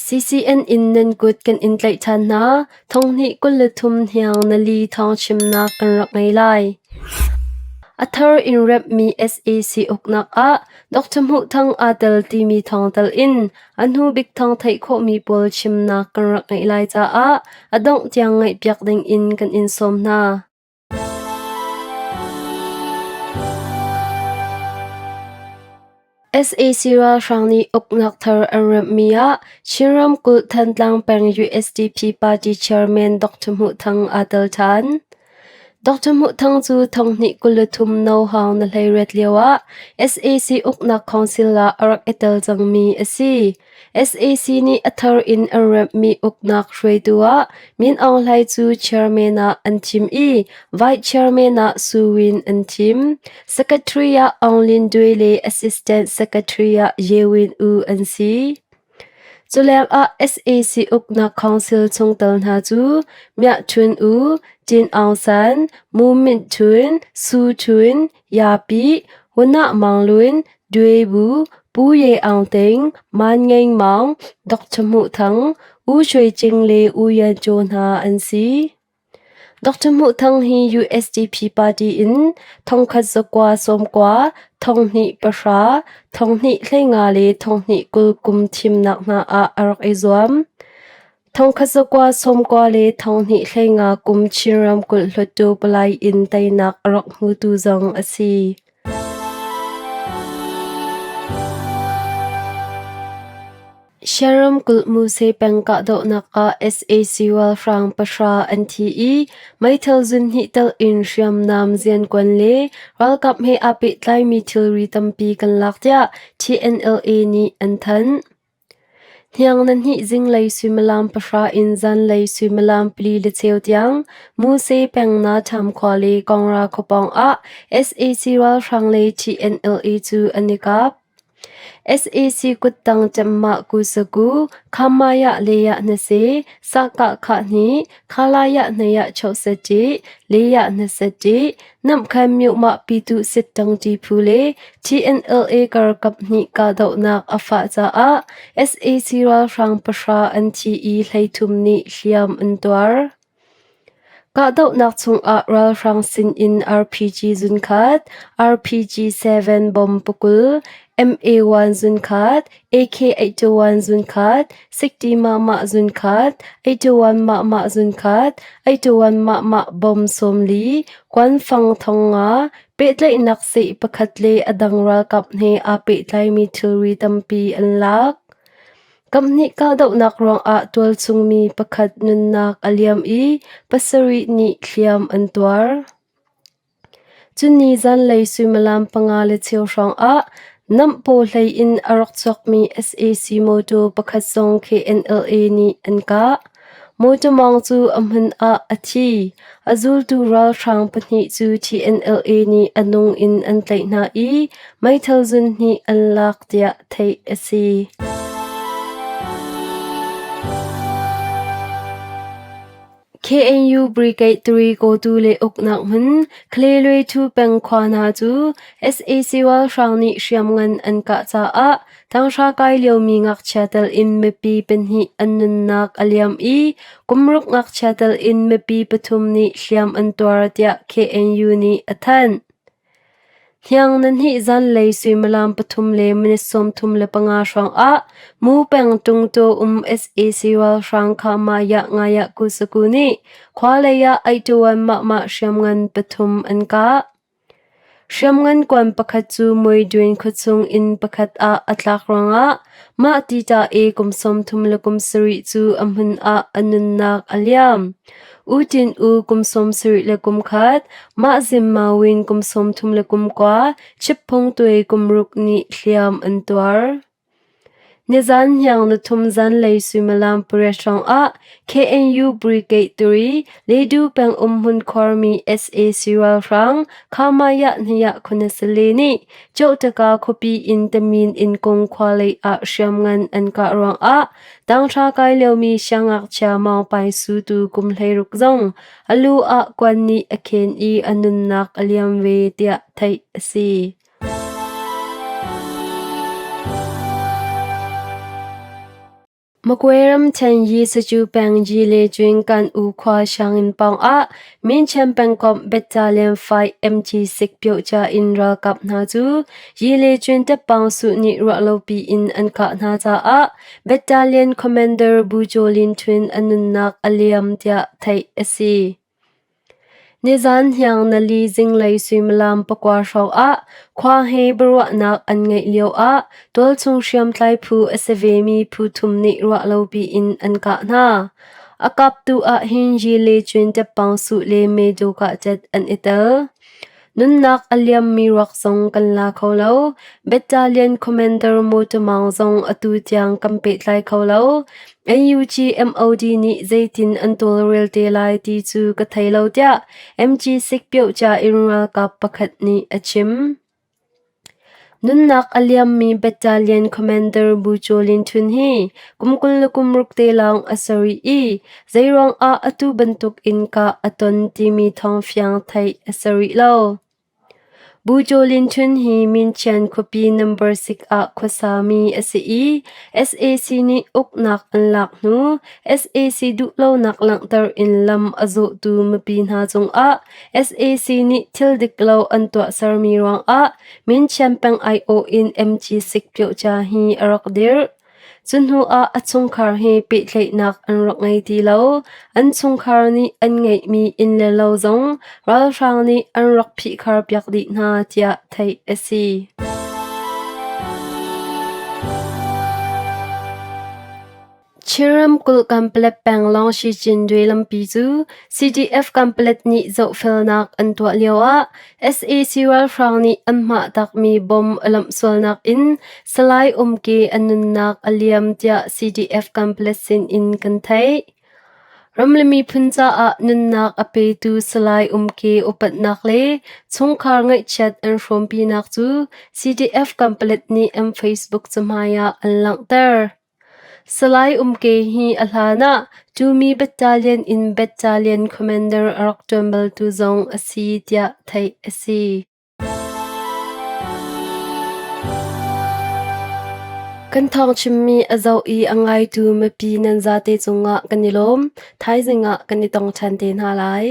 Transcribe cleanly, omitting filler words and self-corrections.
CCN in nan kut kan in tlaih ṭhan hna. Thonghnih 23 hniang nali thawng chimnak kan rak ngei lai. A thar in remhmi sac uknak ah Dr. Hmuh Thang aa tel timi thawng tal in a hnu bik thawng theih khawhmi pawl chimnak kan rak ngeih lai caah a dongh tiang ngaihpiak ding in kan in sawm hna. Sac ralhrang nih uknak thar an remhmi ah Chin ramkulh Thantlang peng USDP party chairman Dr. Hmuh Thang aa tel ṭhan. Dr. Hmuh Thang cu thonghnih 23 nohawng na hleiriat lioah sac uknak council ah a rak i tel cangmi a si. Sac nih a thar in an remhmi uknak hruaitu ah Min Aung Hlaing cu chairman ah an thim i vice chairman ah Su Win an thim. Secretary ah Aung Lin Dwe le assistant secretary ah Ye Win Oo an si. Culengah sac uknak council chungtel hna cu Myah Htun Oo, Tin Aung San, Mu Myint Htun, Su Htun, Ya Pi, Wunah Mang Lwin, Dwe Bu, Pu Ye Aung Ting, Man Ngeing Maung, Dr. Hmuh Thang, U Shwe Cing le U Yan Kyaw hna an si. Dr. Hmuh Thang hi USDP party in thongkhat zakua sawmkua, thonghnih pahra, thonghnih hleinga le thonghnih 20 kum thimnak hna ah a rak i zuam. Thongkhat zakua sawmkua le thonghnih hleinga kum Chin ramkulh hluttaw palai in teinak a rak hmutu zong a si. Shan ramkulh Muse peng kahdohnak ah sac ralhrang pahra an thi i meithal zunhnih telh in hriamnam ziankuan le ralkap he aa pehtlaimi thilri tampi kan lak tiah TNLA nih an thanh. Hniang na hnih zinglei suimilam pahra in zanlei suimilam pali le cheu tiang Muse peng Na Tham khua le Kongra khuapawng ah sac ralhrang le TNLA cu an i kap. Sac kuttang cemmah Kusaku, Khamaya Leyah Hnase, Sakah Khahni, Khalayah Hnayah Chosati, Leyah Hnasati, Namkhan Myuhmah Pitu Sittang ti phu le TNLA karkap hnih kahdohnak a fah caah sac ralhrang pahra an thi i 13 nih hliam an tuar. Kahdohnak chungah ralhrang sinin RPG zunkhat, RPG-7 bomb pakul, MA-1 zunkhat, AK-81 zunkhat, 60 mah zunkhat, 81 mah zunkhat, 81 mah bomb 40, kuanfang 5,000, pehtlaihnak seh pakhat le a dang ralkap he aa pehtlaimi thilri tampi an lak. Kamhnih kahdohnak ruangah tualchung mi pakhat nunnak a liam i pasarih nih hliam an tuar. Cunni zanlei suimilam panga le cheu hrawngah Namhpaw hlei in a rak chuakmi sac mawṭaw pakhat zong KNLA nih an kah. Mawṭaw mawng cu a hmun ah a thi. A zultu ralhrang pahnih cu TNLA nih a nung in an tlaih hna i meithal zunhnih an lak tiah theih a si. KNU Brigade 3 kawtu le uknak hmun Khlelwe Thu peng khua hna cu sac ralhrang nih hriamngan an kah caah Tanghra kai liomi ngakchia tel in mipi pahnih an nunnak a liam i kumruk ngakchia tel in mipi pathum nih hliam an tuar tiah KNU nih a thanh. Hniang na hnih zanlei suimilam pathum le minute 35 hrawngah Mu peng Tungtaw um sac ralhrang Khamaya Ngaya Kusaku nih khua lei ah Aituan mahmah hriamngan pathum an kah. Hriamngan kuan pakhat cu Muidwin khuachung inn pakhat ah a tlak ruangah mah tita i kum 37 cu a hmun ah a nunnak a liam. U Tin U kum 71, mah Zim Ma Win kum 39, Chipphung Tui kum ruk nih hliam an tuar. Nizan hniang nuthum zanlei suimilam pariat hrawngah KNU Brigade 3 Ledu peng umhmun khuarmi sac ralhrang Khamaya Hnayah Khunasale nih Ceuhtaka khuapi in Tamin innkung khua lei ah hriamngan an kah ruangah tanghra kai liomi siangngakchia Maung Pai Su tu kum 16 zong a lu ah kuan nih a khen i a nunnak a liam ve tiah theih a si. Magwe ramṭhen Yisacu peng Yilecwin Kan-U khua sianginn pawngah Minchen pengkomh Battalion 5 MG6 pyohca in ralkap hna cu Yilecwin Tappangsuh nih ruahlopi in an kah hna caah Battalion Commander Bu Jaw Lin Htun a nunnak a liam tiah theih a si. Nizaan hniang nali zinglei suimilam 9 hrawng ah khua he biaruahnak an ngeih lioah tualchung hriamtlai phu a si vemi phu thum nih ruahlopi in an kah hna. A kaptu ahhin Yi le Cun Teppangsuh le Medu kahcat an i tel. Nunnak a liammi ruak zong kan la kho lo. Battalion Commander Motor Maung zong atu tiang kan pehtlai kho lo. NUG MOD nih zeitin an tawlrel te lai ti cu ka thei lo tiah MG Sikpiohca in ralkap pakhat nih a chim. Nunnak a liammi Battalion Commander Bu Chaw Lin Htun hi kum 26 te lawng a si rih i zeiruang ah atu bantuk in kah a ton timi thawngfiang theih a si rih lo. Bu Chaw Lin Htun hi Minchian khuapi number 6 ah khuasami a si i sac nih uknak an lak hnu sac duhlonak langhter in lam a zawhtu mipi hna cungah sac nih thil dik lo an tuahsermi ruangah Minchian peng aiawh in MG Sikpiohca hi a rak dirh. Cu hnu ah a chungkhar he pehtlaihnak an rak ngei ti lo. An chungkhar nih an ngeihmi inn le lo zong ralhrang nih an rak phihkharpiak dih hna tiah theih a si. Chin ramkulh Kanpalet peng Lawngshi Cindwe lampi cu CDF Kanpalet nih zohfelnak an tuah lioah sac ralhrang nih an hmahtakmi bomb a lamh sualnak in Salai Umke a nunnak a liam tiah CDF Kanpalet sin in kan theih. Ram le miphun caah nunnak a petu Salai Umke upatnak le chungkhar ngaihchiat an hrawmpinak cu CDF Kanpalet nih an Facebook cahmai ah an langhter. Salai Umke hi a hlan ah Tumi Battalion in Battalion Commander a rak ṭuan baltu zong a si tiah theih a si. Kan thawng chimmi a zoh i a ngaitu mipi nan zate cungah kan i lawm. Thaizing ah kan i tong ṭhan te hna lai.